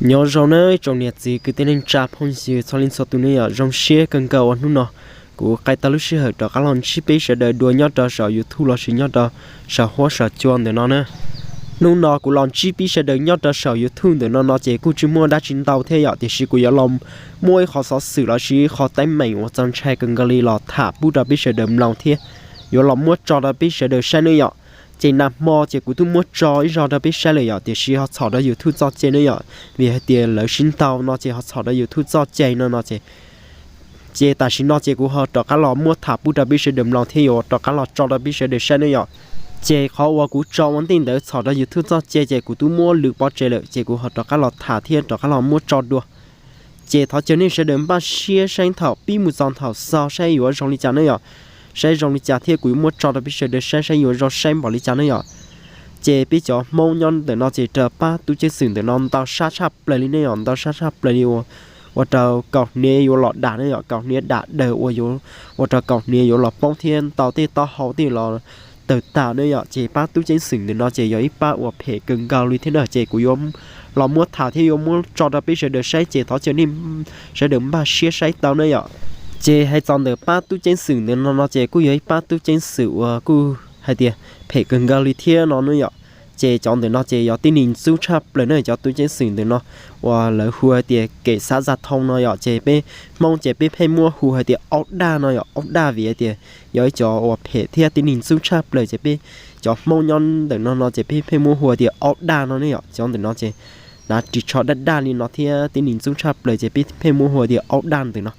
Nyob zoo nawb tsoom niam txiv kwv tij neej tsa phooj ywg txhua leej txhua tus ne yom, zoo siab kawg nkaus uas hnub no kuv qai tau lub sij hawm rov qab los ntsib peb sawv daws dua nyob rau saum YouTube lossis nyob rau saum huab saum cua ntawm no na. Hnub no kuv los ntsib peb sawv daws nyob rau saum YouTube ntawm no no ces kuj tsis muaj dab tsi ntau thiab yom, tiam sis kuv yuav los muaj ib qho xov xwm lossis ib qho teeb meem uas txaus ntshai kawg nkaus li los tham pub rau peb sawv daws mloog thiab yuav los muab tso rau peb sawv daws saib ne yom. Ces nag hmo ces kuv twb muab tso ib zaug rau peb saib lawm yom, tiam sis ho txhom rau YouTube txoj cai ne yom, vim hais tias lawv sib ntaus no ces ho txhom rau YouTube txoj cai no no ces ces tam sim no ces kuv ho rov qab los muab tham pub rau peb sawv daws mloog thiab yuav rov qab los tso rau peb sawv daws saib ne yom. Ces qhov uas kuv tso ua ntej ntawd txhom rau YouTube txoj cai ces kuv twb muab lwm pov tseg lawm, ces kuv ho rov qab los tham thiab rov qab los muab tso dua. Ces thov caw nej sawv daws npaj siab saib thaum pib mus txog thaum xaus saib yuav zoo li cas ne yom. Saib zoo li cas thiab kuv yuav muab tso rau peb sawv daws saib saib yuav zoo saib npaum li cas ne yom. Ces peb cov Hmoob nyob ntawm no ces raws pab tub ceev xwm ntawm no ntau sab tshaj plaws li ne yom, ntau sab tshaj plaws li ua rau kaus hniav yuav los dam ne yom, kaus hniav dam daws ua rau kaus hniav yuav los poob thiab ntau tej taub hau tej los tawg tas ne yom. Ces pab tub ceev xwm ntawm no ces yog ib pab uas phem kawg nkaus li thiab na, ces kuv yuav los muab tham thiab yuav muab tso rau peb sawv daws saib ces thov caw nej sawv daws npaj siab saib tau ne yom. Ces hais txog ntawm pab tub ceev xwm ntawm no no ces kuj yog ib pab tub ceev xwm uas kuj hais tias phem kawg nkaus li thiab no ne yom. Ces cov ntawm no ces yog tib neeg ntxub tshaj plaws na, cov tub ceev xwm ntawm no uas lawv hu hais tias kem xav za thoo no yom, ces peb Hmoob ces peb pheej muab hu hais tias aub daj no yom, aub daj vim hais tias yog ib cov uas phem thiab tib neeg ntxub tshaj plaws ces peb cov Hmoob nyob ntawm no no ces peb pheej muab hu tias aub daj no ne yom. Cov ntawm no ces hnav ris tsho daj daj li no thiab tib neeg ntxub tshaj plaws ces peb pheej muab hu tias aub daj ntawm no.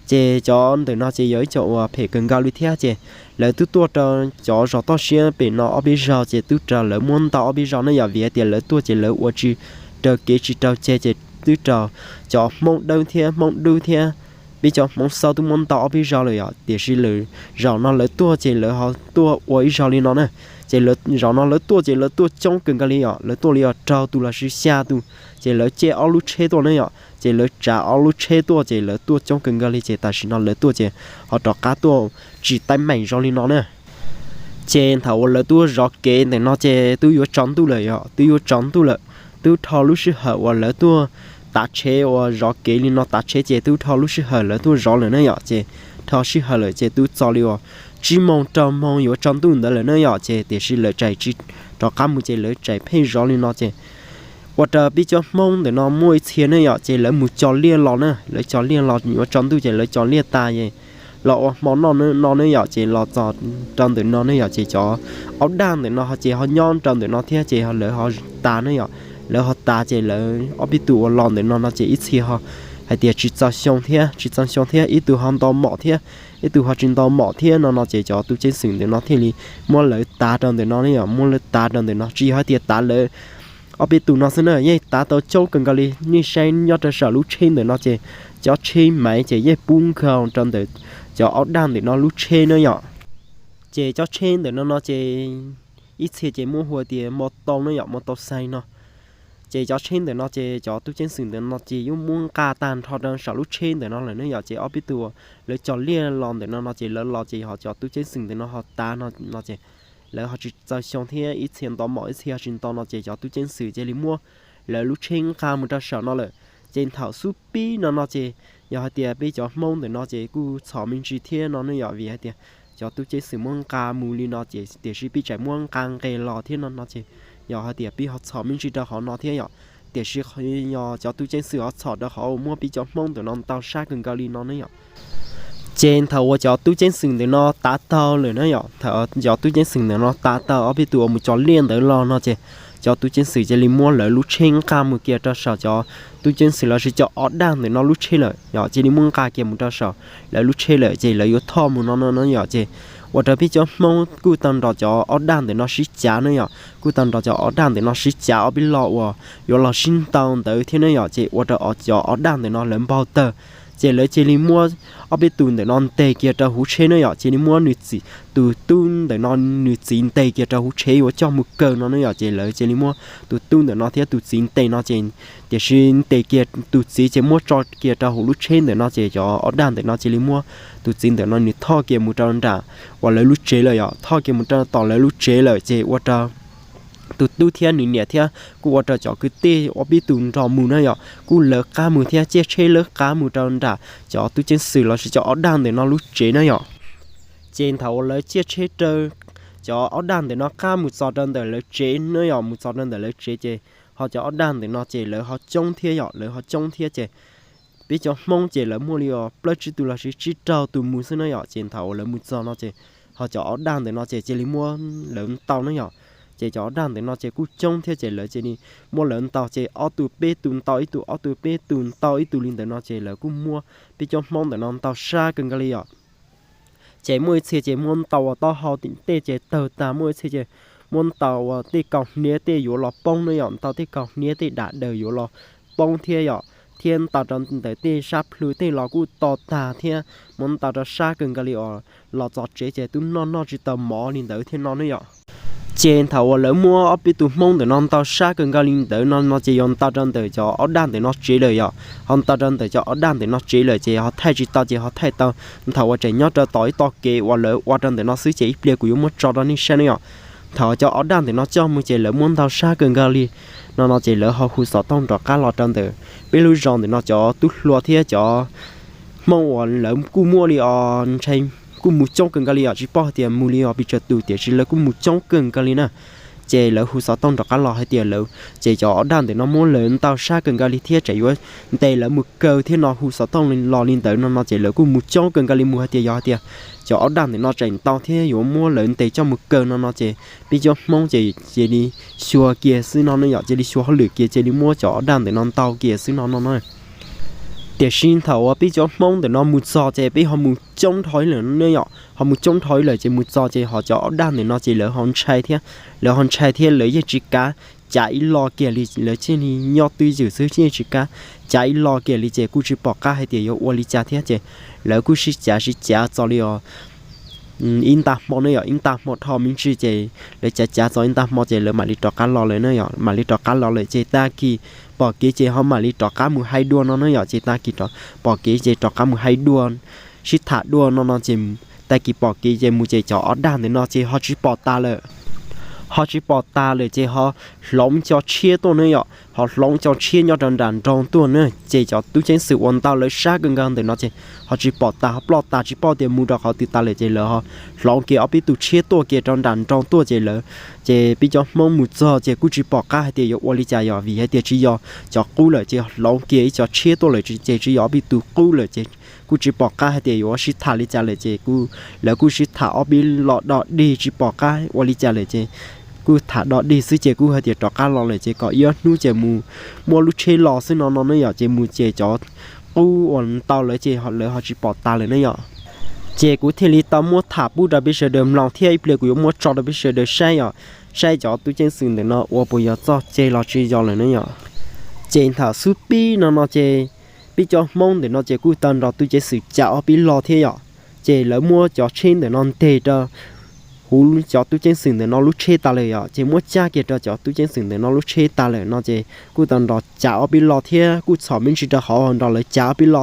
Ces cov ntawm no ces yog ib co uas phem kawg nkaus li thiab ces lawv twb tuaj rau cov zos toj siab pem no ob peb zaug ces twb raug lawv muab ntaus ob peb zaug ne yom, vim hais tias lawv tuaj ces lawv ua tsis raws kev tsis raug cai ces twb raug cov Hmoob Dawb thiab Hmoob Dub thiab peb cov Hmoob Xauj twb muab ntaus ob peb zaug lawm yom. Tiam sis lwm zaum no lawv tuaj ces lawv ho tuaj ua ib zaug li no na. Ces zaum no lawv tuaj ces lawv tuaj coob kawg nkaus li yom, lawv tuaj li yog rau tus lossis xya tus, ces lawv caij ob lub tsheb tuaj ne yom, ces lawv tsav ob lub tsheb tuaj ces lawv tuaj coob kawg nkaus li ces tam sim no lawv tuaj ces ho rov qab tuaj tsis teeb meem zoo li no na. Ces thaum uas lawv tuaj zov kev ntawm no ces twb yuav tsaus ntuj lawm yom, twb yuav tsaus ntuj lawm, twb dhau lub sij hawm uas lawv tuaj tav tsheb uas zov kev li no tav tsheb ces twb dhau lub sij hawm lawv tuaj zov lawm ne yom. Ces dhau sij hawm lawm ces twb txog li uas tsib moos rau moos yuav tsaus ntuj ntawd lawm ne yom, ces tiam sis lawv tseem tsis rov qab mus ces lawv tseem pheej zov li no ces ua rau peb cov Hmoob ntawm no muaj ib txhia ne yom, ces lawv mus cog liaj los na, lawv cog liaj los yuav tsaus ntuj ces lawv cog liaj tas es los ua hmo noj no ne yom, ces los txog rau ntawm no ne yom, ces cov aub daj ntawm no ces ho nyob rau ntawm no thiab ces lawv ho tas ne yom, lawv ho tas ces lawv ob peb tus uas los ntawm no no ces ib txhia ho hais tias tsis txaus xyoo thiab, tsis txaus xyoo thiab, ib tug ho nto mom thiab, ib tug ho tsis nto mom thiab no no ces cov tub ceev xwm ntawm no thiaj li muab lawv tav rau ntawm no ne yom, muab lawv tav rau ntawm no tsis yog hais tias tav lawv ob peb tus no xwb na, yeej tav tau coob kawg nkaus li. Nej saib nyob rau saum lub tsheb ntawm no ces cov tsheb maiv ces yeej pub nkaus rau ntawm cov aub daj ntawm no lub tsheb na yom. Ces cov tsheb ntawm no no ces ib txhia ces muab hu tias mo tau na yom, mo tau xais no. Ces cov tsheb ntawm no ces cov tub ceev xwm ntawm no ces yeej muab nqa tag nrho rau saum lub tsheb ntawm no lawm ne yom, ces ob peb tus lawv cog liaj los ntawm no no ces lawv los ces ho cov tub ceev xwm ntawm no ho tav no no ces lawv ho tsis txaus xyoo thiab, ib txhia nto mom ib txhia ho tsis nto no ces cov tub ceev xwm cia li muab lawv lub tsheb nqa mus rau saum no lawm. Ces thaum xub pib no no ces yog hais tias peb cov Hmoob ntawm no ces kuj txhom me ntsis thiab no ne yom, vim hais tias cov tub ceev xwm muab nqa mus li no ces tiam sis peb tseem muab nqa nqes los thiab no no ces yog hais tias peb ho txhom me ntsis rau qhov no thiab yom. Tiam sis yog cov tub ceev xwm ho txhom rau qhov uas muab peb cov Hmoob ntawm no ntau sab kawg nkaus li no ne yom. Ces thaum uas cov tub ceev xwm ntawm no tav tau lawm na yom, thaum cov tub ceev xwm ntawm no tav tau ob peb tus uas mus cog liaj ntawd los no ces cov tub ceev xwm cia li muab lawv lub tsheb nqa mus kiag rau saum cov tub ceev xwm lossis cov ob daj ntawm no lub tsheb lawm yom, cia li muab nqa kiag mus rau saum lawv lub tsheb lawm ces lawv yuav thoj mus no no no yom. Ces ua rau peb cov Hmoob kuj tau nrog cov ob daj ntawm no sib cav na yom, kuj tau nrog cov ob daj ntawm no sib cav ob peb lo uas yuav los sib ntaus ntawd thiab na yom. Ces ua rau cov ob daj ntawm no lawv npau taws, ces lawv cia li muab ob peb tus ntawm no ntes kiag rau hauv tsheb na yom, cia li muab nws txiv, tus tub ntawm no nws txiv ntes kiag rau hauv tsheb yuav coj mus kaw no na yom. Ces lawv cia li muab tus tub ntawm no thiab tus txiv ntes no ces, tiam sis ntes kiag tus txiv ces muab tso kiag rau hauv lub tsheb ntawm no ces cov ob daj ntawm no cia li muab tus txiv ntawm no nws thoj kiag mus rau nram uas lawv lub tsev lawm yom, thoj kiag mus rau tom lawv lub tsev lawm ces ua rau tus tub thiab nws niam thiab kuj ua rau cov kwv tij ob peb tus nrog mus na yom, kuj lawv qab mus thiab ciaj tsheb lawv qab mus rau nram cov tub ceev xwm lossis cov ob daj ntawm no lub tsev na yom. Ces thaum uas lawv ciaj tsheb raws cov ob daj ntawm no qab mus txog rau ntawm lawv tsev na yom, mus txog rau ntawm lawv tsev ces ho cov ob daj ntawm no ces lawv ho coob thiab yom, lawv ho coob thiab ces peb cov Hmoob ces lawv muaj li os plaub tsib tus lossis tsib rau tus mus xwb na yom. Ces thaum uas lawv mus txog no ces ho cov ob daj ntawm no ces cia li muab lawv ntaus na yom. Ces cov ob daj ntawm no ces kuj coob thiab ces lawv cia li muab lawv ntaus ces ob tug peb tus ntaus ib tug, ob tug peb tus ntaus ib tug li ntawd no ces lawv kuj muab peb cov Hmoob ntawm no ntaus sab kawg nkaus li yom. Ces muaj ib txhia ces muab ntaus ua taub hau tej ces tawg tag, muaj ib txhia ces muab ntaus ua tej kaus hniav tej yuav los poob na yom, ntaus tej kaus hniav tej dam daws yuav los poob thiab yom, thiab ntaus rau ntawm tej sab plhu tej los kuj to tag thiab, muab ntaus rau sab kawg nkaus li os, los txog tsev ces twb noj noj tsis tau mov li ntawd thiab no na yom. Ces thaum uas lawv muab ob peb tus Hmoob ntawm no ntaus sab kawg nkaus li ntawd no no ces yuav ntaus rau ntawm cov ob daj ntawm no tsev lawm yom, ho ntaus rau ntawm cov ob daj ntawm no tsev lawm ces ho thaij tsis tau ces ho thaij tau thaum uas tseem nyob rau tom ib tog kev uas lawv ua rau ntawm no xwb ces ib pliag kuv yuav muab tso rau nej saib na yom. Thaum cov ob daj ntawm no coj mus ces lawv muab ntaus sab kawg nkaus li no no ces lawv ho hu xov tooj rov qab los rau ntawm peb lub zos ntawm no cov tub hluas thiab cov Hmoob uas lawv kuj muaj li os ntshai kuj mus coob kawg nkaus li yom, tsis paub hais tias mus li os pes tsawg tus tiam sis lawv kuj mus coob kawg nkaus li na. Ces lawv hu xov tooj rov qab los hais tias lawv, ces cov ob daj ntawm no muab lawv ntaus sab kawg nkaus li thiab tseem yuav ntes lawv mus kaw thiab no, hu xov tooj los li ntawd no no ces lawv kuj mus coob kawg nkaus li, mus hais tias yog hais tias cov ob daj ntawm no tseem ntaus thiab yuav muab lawv ntes coj mus kaw no no ces peb cov Hmoob ces cia li xyuas kiag xwb no ne yom, cia li xyuas hauj lwm kiag, cia li muab cov ob daj ntawm no ntaus kiag xwb no no na. Tiam sis thaum uas peb cov Hmoob ntawm no mus txog ces peb ho mus coob dhau ib lawm ne yom, ho mus coob dhau ib lawm ces mus txog ces ho cov ob daj ntawm no ces lawv ho ntshai thiab, lawv ho ntshai thiab lawv yeej tsis kav cav ib lo kiag li, lawv thiaj li nyob twj ywm xwb yeej tsis kav cav ib lo kiag li ces kuj tsis pom qab hais tias yuav ua li cas thiab ces lawv kuj sib cav sib cav txog li os ib nta hmo ne yom, ib nta hmo dhau me ntsis ces lawv cav cav txog ib nta hmo ces lawv mam li rov qab los lawm ne yom, mam li rov qab los lawm ces tag kis pom kev ces ho mam li rov qab mus hais dua no ne yom, ces tag kis pom kev ces rov qab mus hais dua, sib tham dua no no ces tag kis pom kev ces mus ces cov ob daj ntawm no ces ho tsis pom tas lawm. Ho tsis pom tas lawm ces ho hloov cov tshiab tuaj ne yom, ho hloov cov tshiab nyob rau nram nroog tuaj na ces cov tub ceev xwm uas ntaus lawv sab kawg nkaus ntawm no ces ho tsis pom tas, ho ploj tas tsis paub tias mus rau qhov twg tas lawm ces lawv ho hloov kiag ob peb tus tshiab tuaj kiag rau nram nroog tuaj ces lawv, ces peb cov Hmoob mus txog ces kuj tsis pom qab hais tias yuav ua li cas yom, vim hais tias tsis yog cov qub lawm ces hloov kiag ib co tshiab tuaj lawm ces tsis yog ob peb tus qub lawm ces kuj tsis pom qab hais tias yuav sib tham li cas lawm ces kuj, lawv kuj sib tham ob peb lo do dig tsis pom qab ua li cas lawm ces kuj tham do dig xwb ces kuj hais tias rov qab los lawm ces kom ib ob hnub ces mus muab lub tsheb los xwb no no ne yom, ces mus ces cov qub uas ntaus lawv ces lawv ho tsis pom tas lawm ne yom. Ces kuv thiaj li tau muab tham pub rau peb sawv daws mloog thiab ib pliag kuv yuav muab tso rau peb sawv daws saib yom, saib cov tub ceev xwm ntawm no ua puas yog txoj ceg los tsis yog lawm ne yom. Ces thaum xub pib no no ces peb cov Hmoob ntawm no ces kuj tau nrog tub ceev xwm cav ob peb lo thiab yom. Ces lawv muab cov tsheb ntawm no nteg rau huv cov tub ceev xwm ntawm no lub tsheb tas lawm yom, ces muab cab kiag rau cov tub ceev xwm ntawm no lub tsheb tas lawm no ces kuj tau nrog cav ob peb lo thiab kuj txhom me ntsis rau hauv nrog lawv cav ob peb lo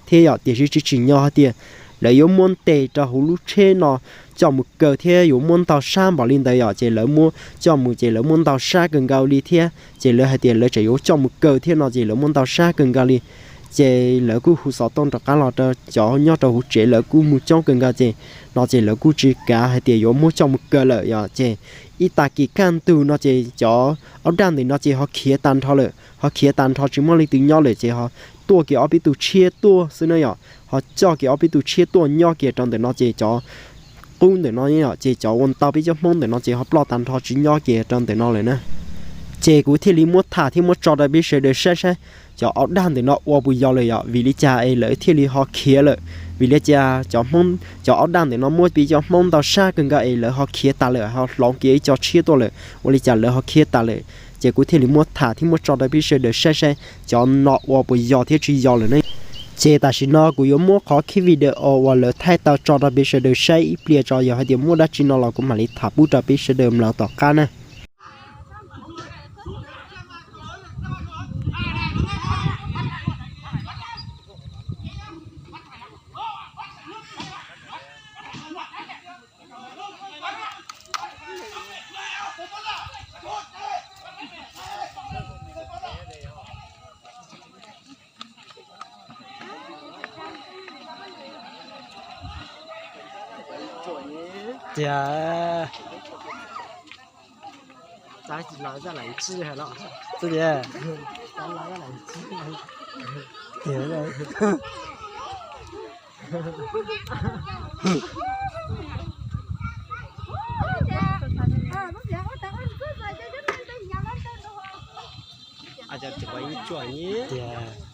thiab yom, tiam sis tsis tsim nyog hais tias lawv yuav muab ntes rau huv lub tsheb no coj mus kaw thiab yuav muab ntaus sab npaum li ntawd yom, ces lawv muab coj mus ces lawv muab ntaus sab kawg nkaus li thiab ces lawv hais tias lawv tseem yuav coj mus kaw thiab no ces lawv muab ntaus sab kawg nkaus li. Ces lawv kuj hu xov tooj rov qab los rau cov nyob rau huv tsev, lawv kuj mus coob kawg nkaus ces no ces lawv kuj tsis kav hais tias yuav muab coj mus kaw lawm yom, ces ib tag kis kaj ntug no ces cov ob daj ntawm no ces ho khiav tag nrho lawm, ho khiav tag nrho tsis muaj leej twg nyob lawm ces ho tuaj kiag ob peb tus tshiab tuaj xwb na yom, ho coj kiag ob peb tus tshiab tuaj nyob kiag rau ntawm no ces cov qub ntawm no yom, ces cov uas ntaus peb cov Hmoob ntawm no ces ho ploj tag nrho tsis nyob kiag rau ntawm no lawm na. Ces kuv thiaj li muab tham thiab muab tso rau peb sawv daws saib saib cov ob daj ntawm no ua puas yog lawm yom, vim li cas es lawv thiaj li ho khiav lawm, vim li cas cov Hmoob, cov ob daj ntawm no muab peb cov Hmoob ntaus sab kawg nkaus es lawv ho khiav tas lawm, ho hloov kiag ib co tshiab tuaj lawm, ua li cas lawv ho khiav tas lawm. Ces kuv thiaj li muab tham thiab muab tso rau peb sawv daws saib saib cov no ua puas yog thiab tsis yog lawm ne. Ces tam sim no kuv yuav muab qhov clip video uas lawv thaij tau tso rau peb sawv daws saib ib pliag tso, yog hais tias muaj dab tsi no los kuv mam li tham pub rau peb sawv daws mloog tom qab na. Tiag. Txawj tiag. Tiag. Tiag.